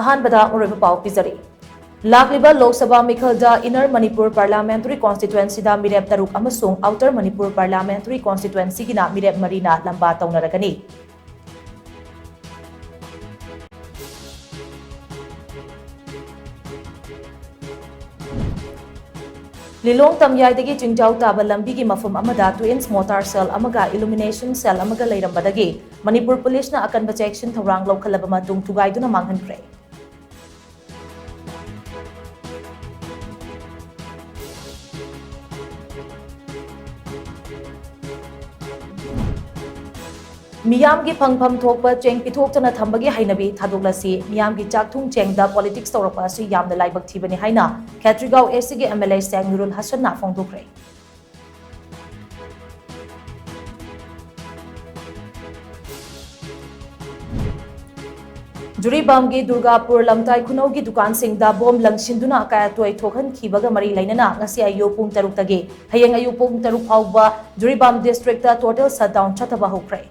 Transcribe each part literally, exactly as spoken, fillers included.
ꯑꯍꯥꯟꯕꯗ ꯃꯔꯨꯑꯣꯏꯕ ꯄꯥꯎ ꯄꯤꯖꯔꯤ꯫ ꯂꯥꯛꯂꯤꯕ Lok Sabha ꯃꯤꯈꯜꯗ Inner Manipur Parliamentary Constituencyꯗ ꯃꯤꯔꯦꯞ ꯇꯔꯨꯛ ꯑꯃꯁꯨꯡ Outer Manipur Parliamentary Constituencyꯒꯤꯅ ꯃꯤꯔꯦꯞ ꯃꯔꯤꯅ ꯂꯝꯕꯥ ꯇꯧꯅꯔꯒꯅꯤ꯫ ꯂꯤꯂꯣꯡ ꯇꯝꯌꯥꯏꯗꯒꯤ ꯆꯤꯡꯖꯥꯎ ꯇꯥꯕ ꯂꯝꯕꯤꯒꯤ ꯃꯐꯝ ꯑꯃꯗ twins mortar shell ꯑꯃꯒ illumination shell ꯑꯃꯒ ꯂꯩꯔꯝꯕꯗꯒꯤ ꯃꯅꯤꯄꯨꯔ ꯄꯨꯂꯤꯁꯅ ꯑꯀꯟꯕ ꯆꯦꯛꯁꯤꯟ ꯊꯧꯔꯥꯡ ꯂꯧꯈꯠꯂꯕ ꯃꯇꯨꯡ ꯊꯨꯒꯥꯏꯗꯨꯅ ꯃꯥꯡꯍꯟꯈ꯭ꯔꯦ꯫ ꯃꯤꯌꯥꯝꯒꯤ ꯐꯪꯐꯝ ꯊꯣꯛꯄ ꯆꯦꯡ ꯄꯤꯊꯣꯛꯇꯅ ꯊꯝꯕꯒꯤ ꯍꯩꯅꯕꯤ ꯊꯥꯗꯣꯛꯂꯁꯤ꯫ ꯃꯤꯌꯥꯝꯒꯤ ꯆꯥꯛꯊꯨꯡ ꯆꯦꯡꯗ politics ꯇꯧꯔꯛꯄ ꯑꯁꯤ ꯌꯥꯝꯅ ꯂꯥꯏꯕꯛ ꯊꯤꯕꯅꯤ ꯍꯥꯏꯅ ꯈꯦꯇ꯭ꯔꯤꯒꯥꯎ ACꯒꯤ MLA ꯁꯦꯡ ꯅꯨꯔꯨꯜ ꯍꯁꯟꯅ ꯐꯣꯡꯗꯣꯛꯈ꯭ꯔꯦ꯫ ꯖꯤꯔꯤꯕꯥꯝꯒꯤ ꯗꯨꯔꯒꯥꯄꯨꯔ ꯂꯝꯇꯥꯏ ꯈꯨꯅꯧꯒꯤ ꯗꯨꯀꯥꯟꯁꯤꯡꯗ ꯕꯣꯝ ꯂꯪꯁꯤꯟꯗꯨꯅ ꯑꯀꯥꯏ ꯑꯇꯣꯏ ꯊꯣꯛꯍꯟꯈꯤꯕꯒ ꯃꯔꯤ ꯂꯩꯅꯅ ꯉꯁꯤ ꯑꯌꯨꯛ ꯄꯨꯡ ꯇꯔꯨꯛꯇꯒꯤ ꯍꯌꯦꯡ ꯑꯌꯨꯛ ꯄꯨꯡ ꯇꯔꯨꯛ ꯐꯥꯎꯕ ꯖꯤꯔꯤꯕꯥꯝ districtꯇ total shutdown ꯆꯠꯊꯕ ꯍꯧꯈ꯭ꯔꯦ꯫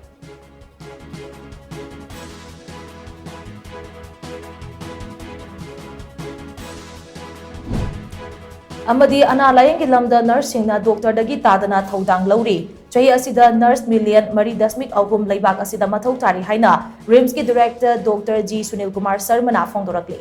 ꯑꯃꯗꯤ ꯑꯅꯥ ꯂꯥꯌꯦꯡꯒꯤ ꯂꯝꯗ nurseꯁꯤꯡꯅ doctorꯗꯒꯤ ꯇꯥꯗꯅ ꯊꯧꯗꯥꯡ ꯂꯧꯔꯤ꯫ ꯆꯍꯤ ꯑꯁꯤꯗ nurse million ꯃꯔꯤ ꯗꯁꯃꯤꯛ ꯑꯍꯨꯝ ꯂꯩꯕꯥꯛ ꯑꯁꯤꯗ ꯃꯊꯧ ꯇꯥꯔꯤ ꯍꯥꯏꯅ RIMSꯀꯤ director Doctor G Sunil Kumar ꯁꯔꯃꯅ ꯐꯣꯡꯗꯣꯔꯛꯂꯤ꯫